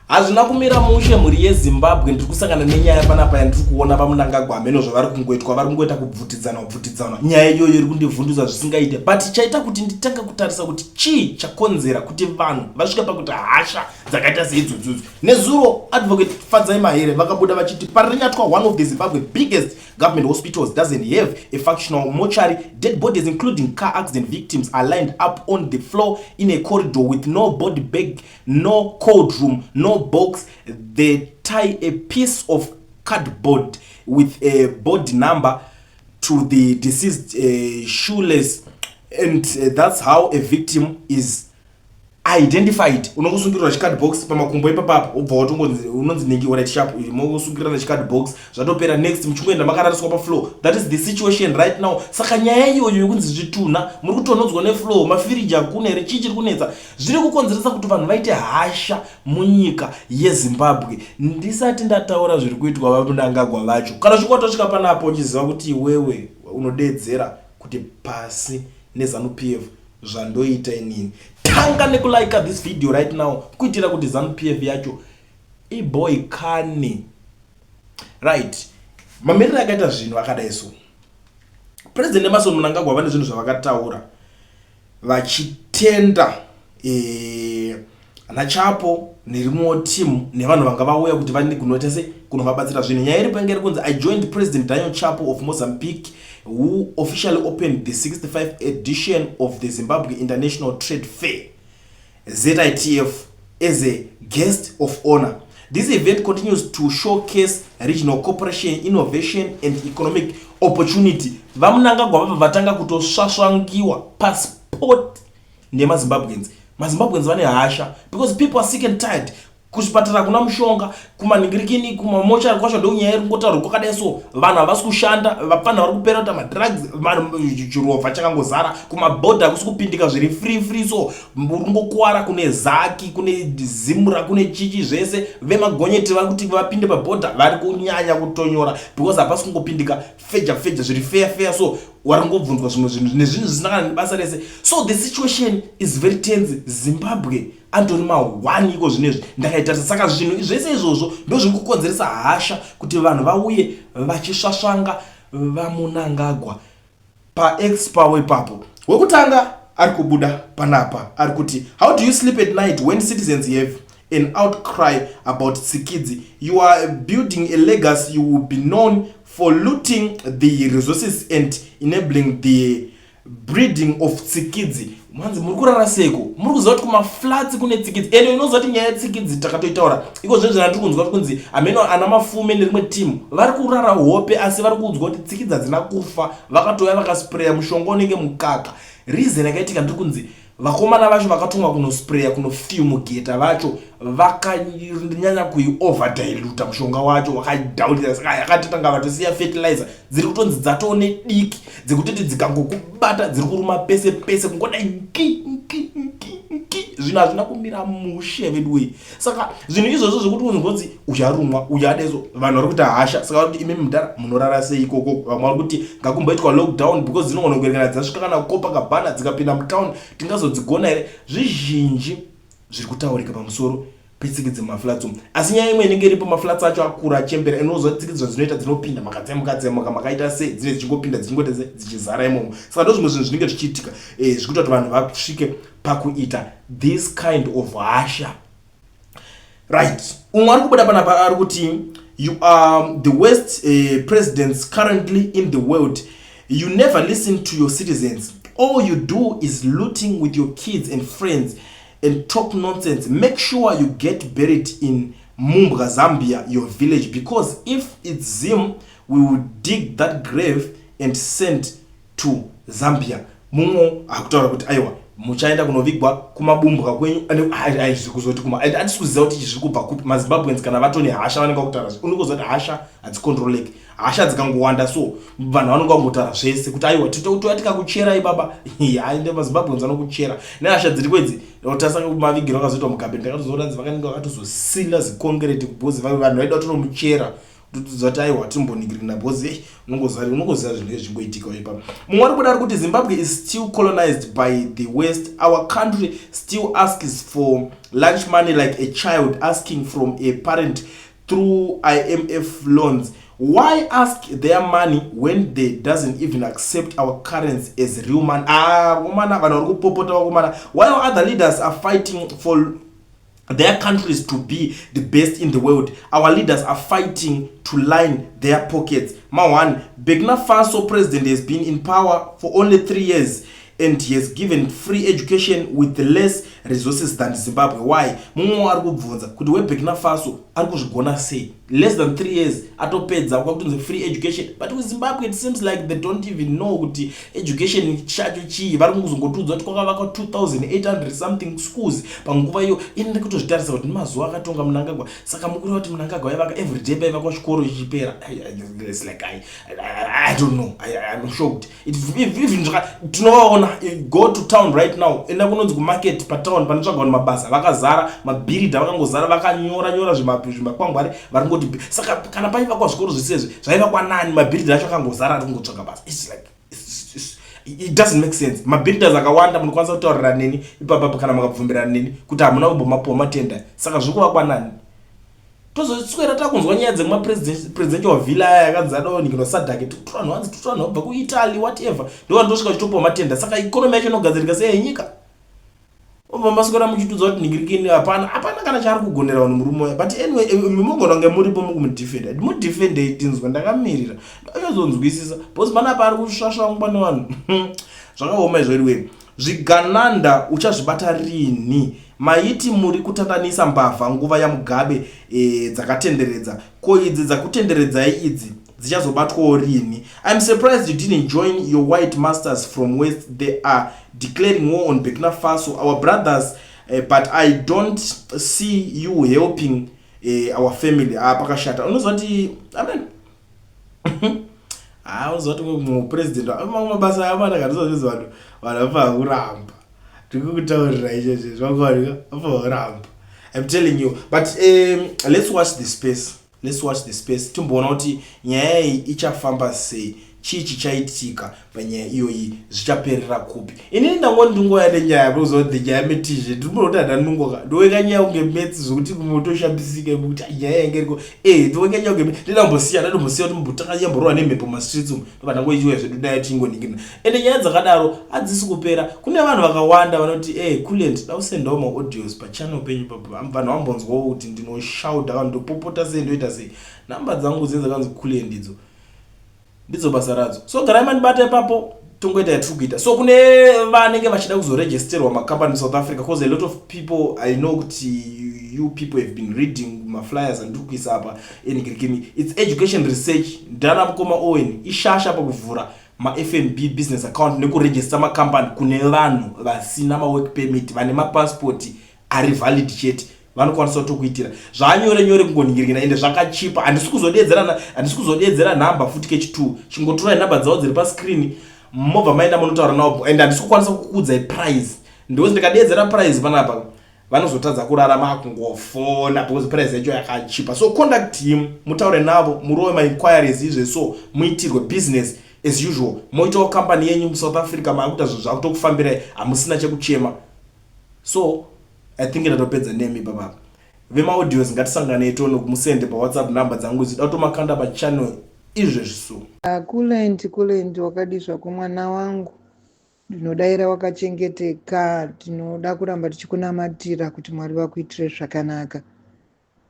Hazvina kumira mushe mhuri yeZimbabwe. Ndiri kusangana nenyaya panapa yandiri kuona vaMnangagwa, hameno zvavari kungoitwa, vari kungoita kubvutidzana kubvutidzana. Nyaya iyoyo iri kundivhunduza zvisingaite, but chaita kuti nditange kutarisa kuti chii chakonzera kuti vanhu vasvike pakuti hasha dzakaita seidzodzodzi. Nezuro Advocate Fadzai Mahere vakabuda vachiti Parirenyatwa, one of the Zimbabwe biggest government hospitals, doesn't have a functional mortuary. Dead bodies, including car accident victims, are lined up on the floor in a corridor with no body bag, no cold room, no box. They tie a piece of cardboard with a body number to the deceased shoelace, and that's how a victim is identified. Unongosungirira chicardbox pamakumbo ipapapo, wobva watongonzi unonzi ningi, alright, sharp, mongosungirira nechicard box, zvatopera. Next, muchingoenda makarariswa pafloor. That is the situation right now. Saka nyaya iyoyo yekunzi zvitunha muri kutonhodzwa nefloor, mafiriji hakuna here, chii chiri kunetsa, zviri kukonzeresa kuti vanhu vaite hasha munyika yeZimbabwe. Ndisati ndataura zviri kuitwa vaMnangagwa vacho, kana uchinge watosvika panapo uchiziva kuti iwewe unodedzera kuti pasi neZANU PF, zvandoita inini, tanga nekulike this video right now kuitira kuti ZANU PF yacho iboy kani. Right, mamiriro akaita zvinhu akadai so, President Emmerson Mnangagwa vane zvinhu zvavakataura vachitenda naChapo nerimwewo team nevanhu vanga vauya kuti vanigunoita se kunovabatsira zvinhu. Nyaya iri painge iri kunzi, "I joined President Daniel Chapo of Mozambique, who officially opened the 65 edition of the Zimbabwe International Trade Fair, ZITF, as a guest of honor. This event continues to showcase regional cooperation, innovation and economic opportunity." VaMnangagwa vabva vatanga kutosvasvangiwa paspot nemaZimbabweans. MaZimbabweans vane hasha because people are sick and tired. Kuzvipatara kuna mushonga, kumanhingirikini, kumamochari kwacho ndonyaya iri kungotaurwa kwakadai. So vanhu havasi kushanda, vapfanha vari kupera kuita madrugs, chirovha chakangozara kumabhodha, hakusi kupindika zviri free free. So uri kungokuwara, kune ZACC, kune ZIMRA, kune chichi zvese. Vemagonyeti vari kuti vapinde pabhodha vari kunyanya kutonyora because hapasi kungopindika feja feja zviri fair fair. So vari kungobvunzwa zvimwe zvinhu nezvinhu zvisina kana nebasa rese. So the situation is very tense. Zimbabwe andori ma1 iko zvinezvi ndakaitarisa. Saka zvinhu zvese izvozvo ndo zviri kukonzeresa hasha kuti vanhu vauye vachisvasvanga vaMnangagwa paEx pavo ipapo. Wekutanga ari kubuda panapa ari kuti, "How do you sleep at night when citizens have an outcry about tsikidzi? You are building a legacy. You will be known for looting the resources and enabling the breeding of tsikidzi." Manzi muri kurara seko, muri kuziva kuti kumaflats kune tsikidzi. Ende unoziva kuti nyaya yetsikidzi takatoitaura iko zvinhu zvandiri kunzwa kuti kunzi hameno ana Mafume nerimwe timu vari kurara hope, asi vari kuudzwa kuti tsikidzi hadzina kufa, vakatouya vakaspreya mushonga unenge mukaka. Reason yakaitika, ndiri kunzi vakomana vacho vakatumwa kunospreya, kunofumigata vacho, vakanyanya kuioverdiluta mushonga wacho, wakadhaurira. Saka yakatotanga vatosiya fertilizer dziri kutonzi dzatoone diki dzekutoti dzikangokubata dziri kuruma pese pese, kungodai nki nki nki nki. Zvinhu hazvina kumira mushe veduwei. Saka zvinhu izvozvo zvekuti ungonzi ucharumwa, uchadeso, vanhu vari kuita hasha. Saka vari kuti, "Imi mudhara, munorara sei ikoko?" Vamwe vari kuti ngakumboitwa lockdown because dzinogona kuerekana dzasvika kana Copacabana, dzikapinda mutown tingazodzigona here? Zvizhinji zviri kutaurika pamusoro petsikidzi mumaflats umu. Asi nyaya imwe inenge iripo, maflats acho akura, achembera. Inoziva tsikidzi zvadzinoita, dzinopinda makatsemuka tsemuka, makaita sei, dzinenge dzichingopinda, dzichingoita sei, dzichizara imomo. Saka ndo zvimwe zvinhu zvinenge zvichiitika zvikuita kuti vanhu vasvike pakuita this kind of hasha. Right, umwe ari kubuda panapa ari kuti, "You are the worst presidents currently in the world. You never listen to your citizens. All you do is looting with your kids and friends and talk nonsense. Make sure you get buried in Mumbwa, Zambia, your village, because if it's Zim, we will dig that grave and send to Zambia." Mumwe akutaura kuti aiwa, muchaenda kunovigwa kumabumbwa kwenyu. Aizvi kuzoti kuma, handisi kuziva kuti zviri kubva kupi. MaZimbabweans kana vatone hasha vanenge vakutaura. Unongoziva kuti hasha hadzicontroleki, hasha dzikangowanda so vanhu vanonge vangotaura zvese kuti aiwa, totouya tikakucherai baba. Hainde, maZimbabweans vanokuchera nehasha dziri kwedzi. Tarisa mavigiro akazoitwa Mugabe, ndakatozoona nzi vakanenge vakatozosila zicongret because vanhu vaida kutonomuchera. Totudza kuti aiwa, timboningirina because ei unongoziva zvinenge zvingoitika ipapo. Mumwe ari kuda ari kuti Zimbabwe is still colonized by the West. Our country still asks for lunch money like a child asking from a parent through IMF loans. Why ask their money when they doesn't even accept our currency as real money? Ah, vakomana, vanhu vari kupopota, vakomana. While other leaders are fighting for their countries to be the best in the world, our leaders are fighting to line their pockets. Ma1 Burkina Faso president has been in power for only 3 years and he has given free education with less resources than Zimbabwe. Why? Mumwe ari kubvunza kuti weBurkina Faso ari kuzvigona sei, less than 3 years atopedza, kwakutonzi free education, but kuZimbabwe it seems like they don't even know kuti education chacho chii. Vari kuzongotiudza kuti kwakavakwa 2800 something schools panguva iyo. Ini ndiri kutozvitarisa kuti nemazuva akatonga Mnangagwa, saka mukureva kuti Mnangagwa aivaka everyday paivakwa chikoro chichipera? It's like I don't know. I'm shocked. Even tinovaona, go to town right now, enda kunonzi kumarket patown panotsvagwa vanhu mabasa, vakazara mabhiridha, vakangozara vakanyora nyora zvimakwangwari vari ngoti. Saka kana paivakwa zvikoro zvisezvi, zvaivakwa nani? Mabhiridha acho akangozara ari kungotsvaga basa. It's like it doesn't make sense. Mabuilders akawanda, munokwanisa kutaurira neni ipapapo kana makabvumirana neni kuti hamuna kumbomapuwa matenda. Saka zviri kuvakwa nani? Tozoswera takunzwa nyaya dzekumapresidential villa aya yakanzi adaonekwa SADC, tuvanhu vanzi tuvanhu vabva kuItaly, whatever, ndovanotosvika chitopuwa matenda. Saka economy yacho inogadzirika sei yenyika? Obva maswera muchitudza kuti ningirikini, hapana, hapana kana chaari kugonera vanhu murume uya. But anyway, mugona kunge muripo mukumudefenda, mudefendei tinzwa. Ndakamirira ndachazonzwisisa because panapa ari kusvasvangwa nevanhu. Zvakaoma izvo. Anyway, zvigananda uchazvibata rini? Maiti muri kutandanisa mbavha nguva yaMugabe dzakatenderedza. Ko idzi dzakutenderedzai idzi dzichazobatwawo rini? I'm surprised you didn't join your white masters from West. They are declaring war on Burkina Faso, our brothers, but I don't see you helping our family. Ah, pakashata. Unoziva kuti amen, ha, unoziva kuti mupresident mamwe mabasa amana kandizazvizi vanhu vafaa kuramba. Ndikukutaurira izvezvi, zvangwarika, vafaa kuramba, I'm telling you. But let's watch the space, let's watch the space, timboona kuti nyaya iyi ichafamba sei, chii chichaitika panyaya iyoyi, zvichaperera kupi. Inini ndangoni ndingoya nenyaya kuzoti nyaya metizhe ndirimbona kuti handanungoka ndoweka nyaya kunge metsi zvokuti kutoshambisika kuti nyaya yange iriko. Ndoweka nyaya kunge ndinambosiya, ndatombosiya kuti mbotanga yamborohwa nemhepo mastreets umu, ndobva ndangoichiuya zvedu nayo tichingoningirina. Ende nyaya dzakadaro hadzisi kupera. Kune vanhu vakawanda vanoti Kulent, dausendawo maaudios pachannel penyu papo, vanhu vambonzwawo kuti ndinoshauta kana ndopopota sei, ndoita sei. Nhamba dzangu dzinenge dzakanzi Kulent, idzo ndidzo basa radzo. So garai mandibata ipapo, tongoita yatiri kuita. So kune vanenge vachida kuzoregisterwa makambani muSouth Africa, because a lot of people, I know kuti you people have been reading maflyers andiri kuisa apa enigirikini. It's Education Research, ndana mukoma Owen, ishasha pakuvhura maFNB business account nekuregister makambani kune vanhu vasina mawork permit, vane mapasipoti ari valid chete. Vanokwanisa kutokuitira zvanyore nyore kungoningirikina, ende zvakachipa. Handisi kuzodedzera nhamba futi kechi2. Chingotorai nhamba dzavo dziri pascreen, mobva maenda munotaura navo. And handisi kukwanisa kukuudzai price, ndikuti ndikadedzera price panapa vanozotadza kurarama kungofona, because price yacho yakachipa. So contact him, mutaure navo, murove mainquiries izve, so muitirwe business as usual, moitawo kambani yenyu muSouth Africa, maakuita zvinhu zvakutokufambirai, hamusina chekuchema. So I think ndatopedza nemi papapa. Vemaaudios, ngatisanganei tono musende paWhatsApp number dzangu idzi, da kutomakanda pachannel izvezvi. So Kulent, Kulent, wakadi zvako mwana wangu? Ndinodaira wakachengeteka. Tinoda kuramba tichikunamatira kuti Mwari vakuitire zvakanaka.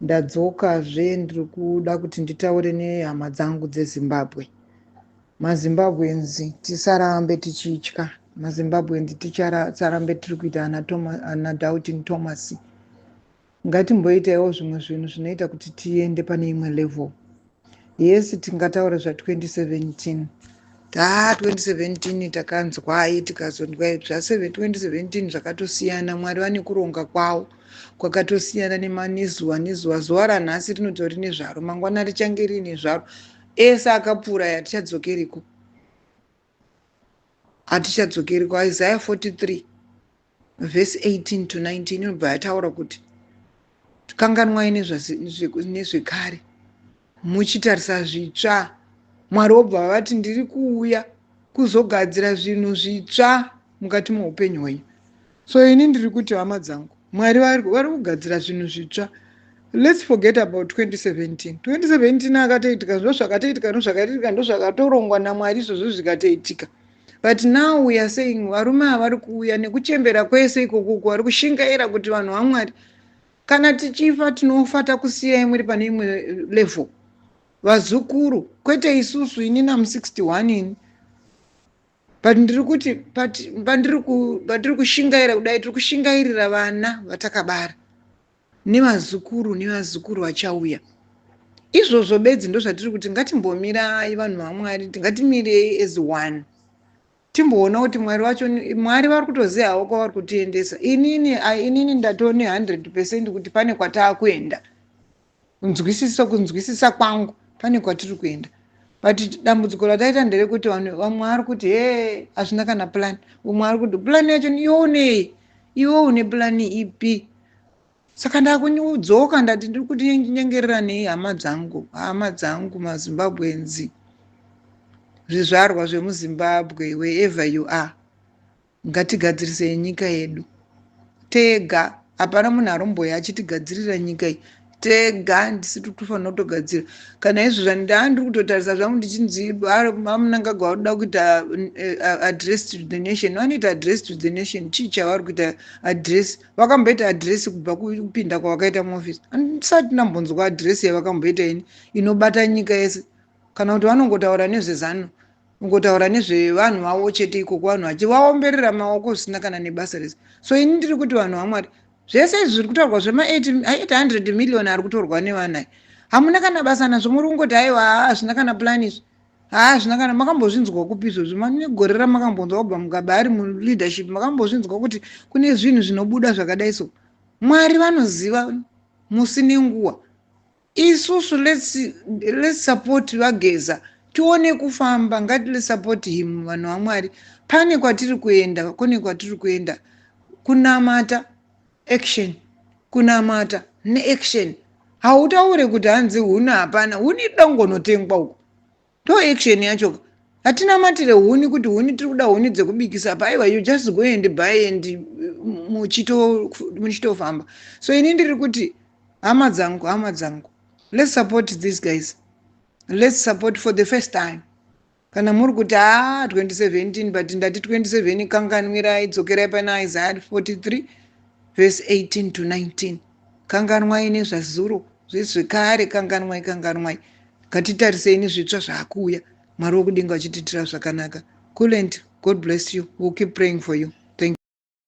Ndadzokazve, ndiri kuda kuti nditaure nehama dzangu dzeZimbabwe. MaZimbabweans, tisarambe tichitya. MaZimbabweans, tisarambe tiri kuita ana Doubting Thomas. Ngatimboitaiwo zvimwe zvinhu zvinoita kuti tiende pane imwe level. Yes, tingataura zva2017, ta 2017 takanzwai, tikazonzwai zva2017 zvakatosiyana. Mwari vane kuronga kwavo kwakatosiyana nezuva nezuva. Zuva ranhasi rinotori nezvaro, mangwana richange riine zvaro. Ese akapfuura aya hatichadzokeriko, hatichadzokeriko. Isaiah 43 vhesi 18 to 19 inobva yataura kuti kanganwai nezvekare. Muchitarisa zvitsva. Mwari wobva vati ndiri kuuya kuzogadzira zvinhu zvitsva mukati meupenyu hwenyu. So ini ndiri kuti, hama dzangu, Mwari vari kugadzira zvinhu zvitsva. Let's forget about 2017. 2017 akatoitika, ndo zvakatoitika, ndo zvakatoitika, ndo zvakatorongwa naMwari izvozvo, zvikatoitika. But now we are saying varume ava vari kuuya nekuchembera kwese ikokuku, vari kushingaira kuti vanhu vaMwari, kana tichifa, tinofa takusiyai muri pane imwe level, vazukuru, kwete isusu. Ini am 61 ini, but ndiri kuti pandiri kushingaira kudai, tiri kushingairira vana vatakabara nevazukuru, nevazukuru vachauya. Izvozvo bedzi ndo zvatiri kuti ngatimbomirai, vanhu vaMwari, ngatimirei as one, timboona kuti Mwari wacho, Mwari vari kutoziva havo kwavari kutiendesa. Inini ndatone 100% kuti pane kwataakuenda. Kunzwisisa kwangu, pane kwatiri kuenda, but dambudziko rataita nderekuti vanhu vamwe vari kuti, "He, hazvina kana plan." Umwe ari kuti, "Plan yacho ionei? Iwe une plan ipi?" Saka ndakudzoka, ndati ndiri kuti nyengereranei, hama dzangu, hama dzangu, maZimbabweans, zvizvarwa zvemuZimbabwe, wherever you are, ngatigadzirisei nyika yedu tega. Hapana munhu aromboya achitigadzirira nyika iyi. Tega ndisi tofanira kutogadzira. Kana izvo zvandaa ndiri kutotarisa zvangu, ndichinzi vaMnangagwa vakuda kuita address to the nation. Vanoita address to the nation, chii chavari kuita address? Vakamboita address kubva kupinda kwavakaita muofisi? Andisati ndambonzwa address yavakamboita ini inobata nyika yese, kana kuti vanongotaura nezveZANU, kungotaura nezvevanhu vavo chete ikoko, vanhu vachivaomberera maoko zvisina kana nebasa rese. So ini ndiri kuti, vanhu vaMwari, zvese izvi zviri kutaurwa zvema800 million ari kutorwa nevanhu ai, hamuna kana basa nazvo. Muri kungoti, "Aiwa, hazvina kana plan izvi, hazvina kana." Makambozvinzwa kupi izvozvo? Negore ramakambonzwa kubva Mugabe ari muleadership, makambozvinzwa kuti kune zvinhu zvinobuda zvakadai? So Mwari vanoziva musi nenguva. Isusu let's support vaGeza, tione kufamba. Ngati support him, vanhu vaMwari. Pane kwatiri kuenda, kune kwatiri kuenda. Kunamata, action, kunamata neaction. Hautaure kuti hanzi huni hapana, huni ida kungonotengwa uko, ndo action yacho. Hatinamatire huni kuti huni, tiri kuda huni dzekubikisa paiwa. You just go and buy and muchitofamba. So ini ndiri kuti, hama dzangu, hama dzangu, let's support these guys. Let's support for the first time. Kana muri kuti, "Ha, 2017," but ndati 27 kanganwirai, dzokerai pana Isaiah 43 verse 18 to 19. Kanganwai nezvazuro, zvezvekare, kanganwai, kanganwai. Ngatitarisei nezvitsva zvaakuuya, Mwari wokudenga vachitiitira zvakanaka. Kulent, God bless you. We'll keep praying for you.